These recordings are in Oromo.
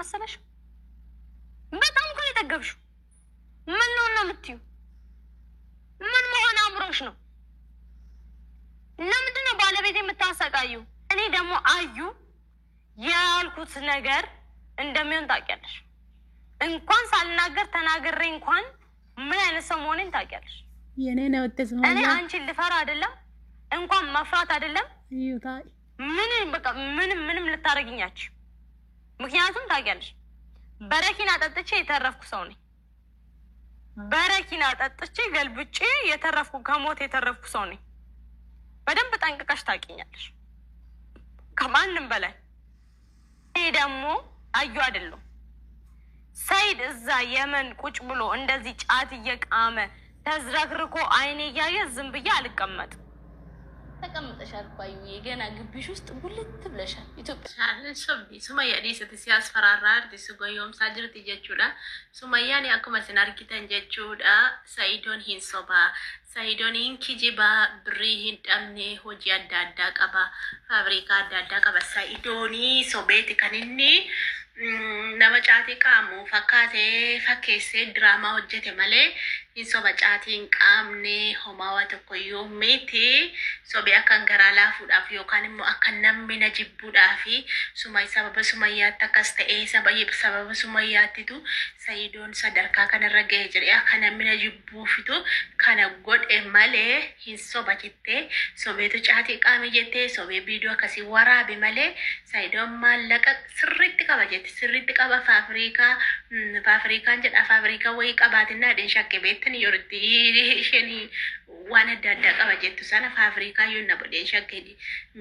አልመሰለሽም? በጣም እኮ ነው የጠገብሽው። ምን ነው ነው የምትይው? ምን መሆን አምሮሽ ነው? ለምንድን ነው ባለቤት የምታሰቃዩ? እኔ ደግሞ አዩ ያልኩት ነገር እንደሚሆን ታውቂያለሽ። እንኳን ሳልናገር ተናግሬ እንኳን ምን አይነት ሰው መሆኔን ታውቂያለሽ። የኔ ነው። እኔ አንቺን ልፈራ አይደለም እንኳን መፍራት አይደለም ምን በቃ ምንም ምንም ልታደርጊኛችሁ። ምክንያቱም ታውቂያለሽ በረኪና ጠጥቼ የተረፍኩ ሰው ነኝ። በረኪና ጠጥቼ ገልብጬ የተረፍኩ ከሞት የተረፍኩ ሰው ነኝ። በደንብ ጠንቅቀሽ ታውቂኛለሽ ከማንም በላይ። እኔ ደግሞ አዩ አይደለሁም። ሰይድ እዛ የመን ቁጭ ብሎ እንደዚህ ጫት እየቃመ ተዝረክርኮ አይኔ እያየ ዝም ብዬ አልቀመጥም። ተቀምጠሻል እኮ አዩዬ፣ ገና ግቢሽ ውስጥ ጉልት ብለሻል። ኢትዮጵያ Sobdi Sumayyaa dhiisati si asfaraarraa jirti, si goyoomsaa jirti jechuudha. Sumayyaan akkuma isin argitan jechuudha. Sa'idoon hin sobaa. Sa'idoon hin kijibaa, birrii hin dhabne, hojii adda addaa qaba. Faabirikaa adda addaa qaba. Sa'idoonii sobeeti kan inni nama caatii qaamu fakkaatee fakkeessee diraamaa hojjete malee hin soba, caatii hin qaamne, homaa tokkoyyuu miti. Sobee akkan garaa laafuudhaaf yookaan immoo akka namni na jibbuudhaaf sumay sababa Sumayyaatti akkas ta'ee sababa Sumayyaattitu Sa'idoon sadarkaa kanarra ga'e jedhee akka namni na jibbuufitu kana godhe malee hin soba jettee, sobeetu caatii qaame jettee, sobee viidiyoo akkasii waraabe malee Sa'idoon maallaqa sirriitti qaba jette, sirriitti qaba. Faafirikaa faafirikaan jedha, faafirikaa wayii qabaatinaa dheen shakke beektani yeroo itti isheen waan adda addaa qaba jettu sana faafirikaa yoo na bodheen shakke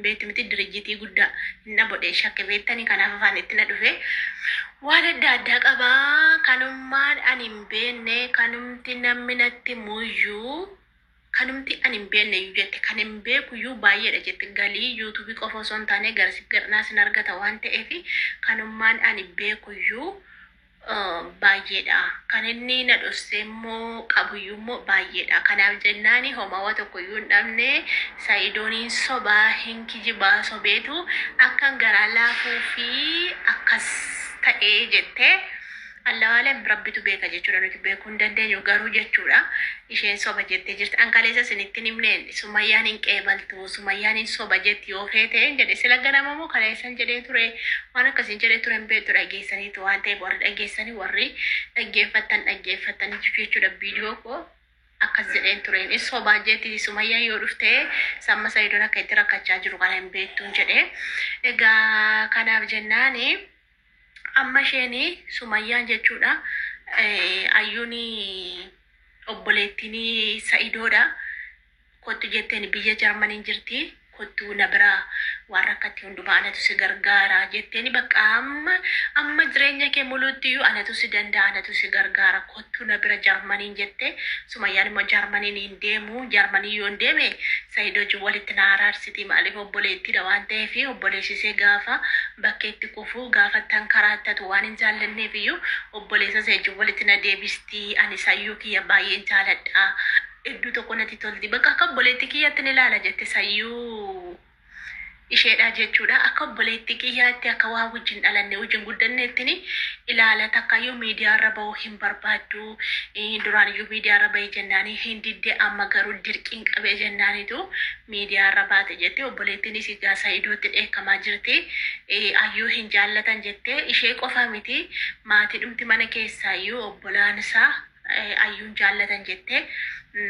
beektu miti, dirjitii guddaa na bodheen shakke beektani. Kanaaf afaan itti na dhufe waan adda addaa qabaa, kanummaan ani hin beekne, kanumti namni natti muyyuu, kanumti ani hin beekne iyyuu jette, kan hin beeku iyyuu baay'eedha jette. Galii yuutuubii qofa osoo hin taane garasiif garanaa sin argata waan ta'eef kanummaan ani beeku iyyuu baay'eedha. Kan inni na dhossee immoo qabuyyuu immoo baay'eedha. Kanaaf jennaani homaa tokko iyyuu hin dhabne, Sa'idooniin sobaa, hin kijibaa, sobeetu akkan garaa laafuu fi akkas ta'ee jettee. Allawaaleen rabbitu beeka jechuudha, nuti beekuu hin dandeenyu garuu jechuudha. Isheen soba jettee jirti. An kaleessa isinitti hin himneen Sumayyaan hin qeebaltu, Sumayyaan hin soba jetti yoo feete jedhe. Sila ganama moo kaleessan jedhee ture, waan akkasiin jedhee ture hin beektu, dhageessaniitu waan ta'eef warri dhageessanii, warri dhaggeeffattan dhaggeeffattan jechuudha viidiyoo koo akkas jedheen tureen. Inni sobaa jetti Sumayyaan yoo dhufte samma Sa'idoon akka itti rakkachaa jiru kana hin beektuun jedhe. Egaa kanaaf jennaani amma isheen Sumayyaan jechuudha ayyuun obboleettiin Sa'idoodha. Kottu jetteen, biyya Jarmaniin jirti. Kottu na biraa, waan rakkatti hundumaa anatu si gargaara jetteen. Bakka amma amma jireenya kee muluutti iyyuu anatu si danda'a, anatu si gargaara, kottu na bira Jarmaniin jette. Sumayyaan immoo Jarmaniin hin deemu, Jarmanii yoo hin deeme Sa'idoo wajjin walitti na araarsiti, maaliif obboleettiidha waan ta'eef obboleessisee gaafa bakkeetti kufu, gaafa tan karaattatu waan hin jaallanneef iyyuu obboleessa ishee wajjin walitti na deebisti. Ani sayyuu kiyya baay'een jaaladha. Hedduu tokko natti tolti. Bakka akka obboleettii kiyyaatti ni ilaala jette sayyuu isheedha jechuudha. Akka obboleettii kiyyaatti, akka waa wajjin dhalanne wajjin guddanneettini ilaala, takkayyuu miidiyaarra bahuu hin barbaaddu. Duraan iyyuu miidiyaarra bahee jennaanii hin didde, amma garuu dirqiin qabee jennaanitu miidiyaarra baate jette. Obboleettiin isii gaasa iddootti dheekkamaa jirti. Ayyuu hin jaallatan jette. Ishee qofa miti, maatii dhumti mana keessaayyuu obbolaan isaa ayyuun jaallatan jette.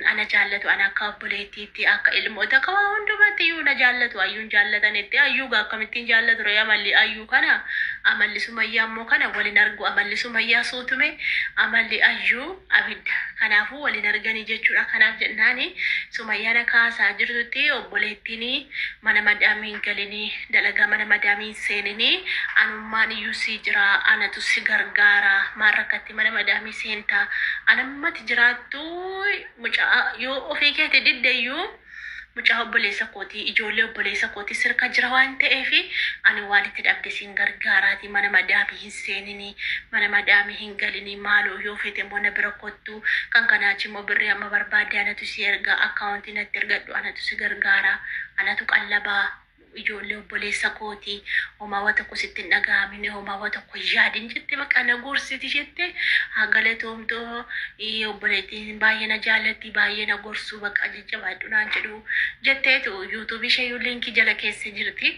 Ana jaallatu, ana akka obboleettiitti, akka ilmoota, akka waa hundumatti iyyuu na jaallatu, ayyuun jaallatanitti. Ayyuu gaa akkamittiin jaallatu ree? Amalli ayyuu kana, amalli Sumayyaa immoo kana walin argu. Amalli Sumayyaa suutume, amalli ayyuu abidda, kanaafuu walin arganii jechuudha. Kanaaf jennaani Sumayyaan akka haasaa jirtutti obboleettiin mana madaamii hin galinii, dalagaa mana madaamii hin seeninii, anummaan iyyuu si jira, anatu si gargaara, maal rakkatti mana madaamii seentaa, anammati jiraattu, mucaa yoo ofii keeti didde iyyuu mucaa obboleessa kootii, ijoollee obboleessa kootii sirka jira waan ta'eef ani waan itti dhabde siin gargaaraati, mana madaamii hin seeninii, mana madaamii hin galinii, maaloo yoo fete immoo na bira kottu, kan kanaachi immoo birrii amma barbaadde anatu si erga, akkaawuntii natti ergadhu, anatu si gargaara, anatu qallabaa Ijoollee obboleessa kooti, homaa waa tokko sitti hin dhaga'amine, homaa waa tokko hin yaadin jette, bakka na gorsiti jette. Haa galatoomtoo, obboleettiin baay'ee na jaallatti, baay'ee na gorsu, bakka jajjabaadhu naan jedhu jetteetu. Yuutuubii ishee liinkii jala keessa jirti.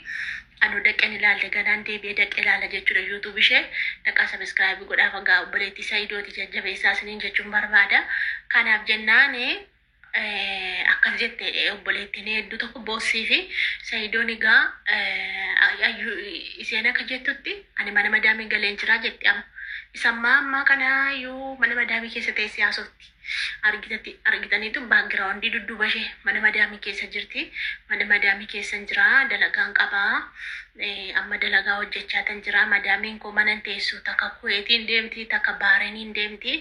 Anu dhaqeen ilaalle, ganaan deebi'ee dhaqee ilaala jechuudha. Yuutuub ishee dhaqaa subscribe godhaa, fagaa obboleettii Sayidooti jajjabeessaa isiniin jechuun barbaada. Kanaaf jennaani akkas jette obboleettiin hedduu tokko boossii fi Sayidoon egaa isheen akka jettutti ani mana madaamii galeen jira jetti amma. Isa ammaa ammaa kana iyyuu mana madaamii keessa teessee haasofti. Argitatti argitaniitu background dudduuba ishee mana madaamii keessa jirti. Mana madaamii keessa jira, dalagaan qabaa. Amma dalagaa hojjechaa tan jira. Madaamiin koo mana teessu, takka Kuweetiin deemti, takka Baareniin deemti.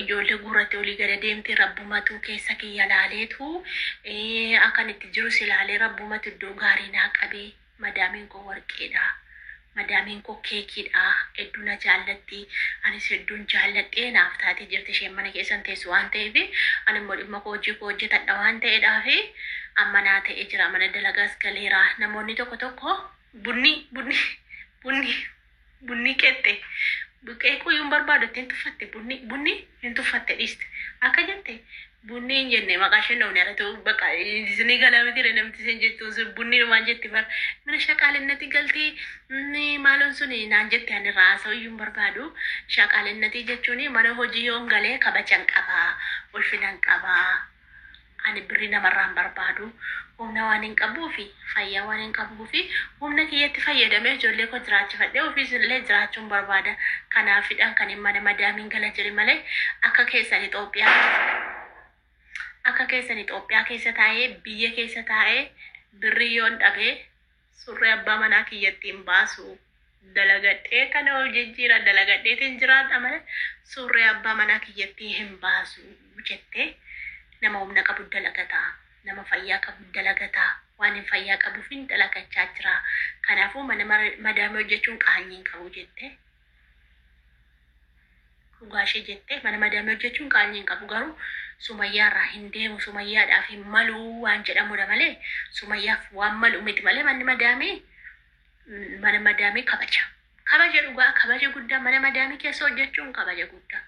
Ijoollee guurratti olii gada deemti. Rabbumatu keessa kiyya laaleetu akkan itti jirus ilaalee rabbumatu iddoo gaarii naa qabee, madaamiin koo warqeedha. Madaamiin koo keekiidha. Hedduu na jaallatti. Anis hedduun jaalladhee naaf taatee jirti. Isheen mana keessan teessu waan ta'eef, ani immoo dhimma koo hojii koo hojjetadha waan ta'eedhaaf amma naa ta'ee jira. Mana dalagaas galeera. Namoonni tokko tokko bunni bunni bunni bunni qeexxe buqqee kuyyuun barbaadu ittiin tuffatte, bunni bunni hin tuffatte dhiiste akka jette, bunni hin jenne maqaa isheen dhoofne alatu bakka isinii galaa miti namti isheen jettu sun bunni dhumaan jetti bar mana shaqaalinatti galtii maaloon sun naan jette. Ani irraa haasa'u iyyuu hin barbaadu. Shaqaalinnatii jechuun mana hojii yoon galee kabajan qabaa, ulfinan qabaa. Ani birrii namarraa hin barbaadu, humna waan hin qabuufi, fayyaa waan hin qabuufi, humna kiyyatti fayyadamee ijoollee koo jiraachifadhee ofiis illee jiraachuun barbaada. Kanaafidhaan kan hin mana madaamiin gala jedhe malee akka keessan Itoophiyaa keessa taa'ee, biyya keessa taa'ee birrii yoon dhabee surree abbaa manaa kiyyatti hin baasu. Dalagadhee kana of jijjiira, dalagadheetiin jiraadha malee surree abbaa manaa kiyyatti hin baasu jettee. Nama humna qabu dalagataa, nama fayyaa qabu dalagataa, waan hin fayyaa qabuuf hin dalagachaa jira. Kanaafuu mana madaamii hojjechuun qaanyii hin qabu jette. Dhugaa ishee jette, mana madaamii hojjechuun qaanyii hin qabu, garuu sumayyaarraa hin deemu, sumayyaadhaaf hin maluu waan jedhamudha malee sumayyaaf waan malu miti malee manni madaamii mana madaamii kabaja. Kabaja dhugaa, kabaja guddaa, mana madaamii keessa hojjechuun kabaja guddaa.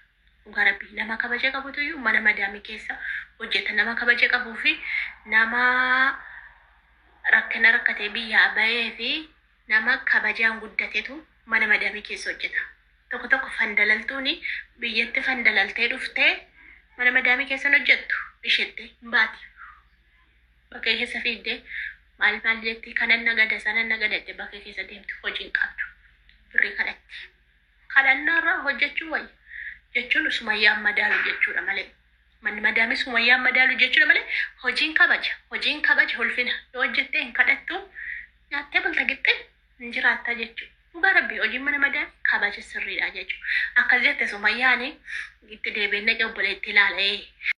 Dhugaa rabbii, nama kabaja qabutu iyyuu mana madaamii keessa hojjeta. Nama kabaja qabuu fi nama rakkina rakkatee biyyaa bahee fi nama kabajaan guddatetu mana madaamii keessa hojjeta. Tokko tokko fandalaltuuni biyyatti fandalaltee dhuftee mana madaamii keessa hin hojjettu, isheetti hin baati. Bakkee keessa fiigdee maal maal jetti, kanan nagada, sanan nagada jettee bakkee keessa deemti, hojii hin qabdu. Birrii kadhatti. Kadhannaarraa hojjechuu wayya jechuun sumayyaan madaalu jechuudha malee. Manni madaamii sumayyaan madaalu jechuudha malee hojiin kabaja. Hojiin kabaja, ulfina. Yoo hojjettee hin kadhattu, nyaattee bulta, qixxee hin jiraattaa jechuudha. Dhugaa rabbii, hojiin mana madaamii kabaja sirriidha jechuudha. Akkas jette sumayyaan, itti deebiin dhaqee obboleetti ilaalee.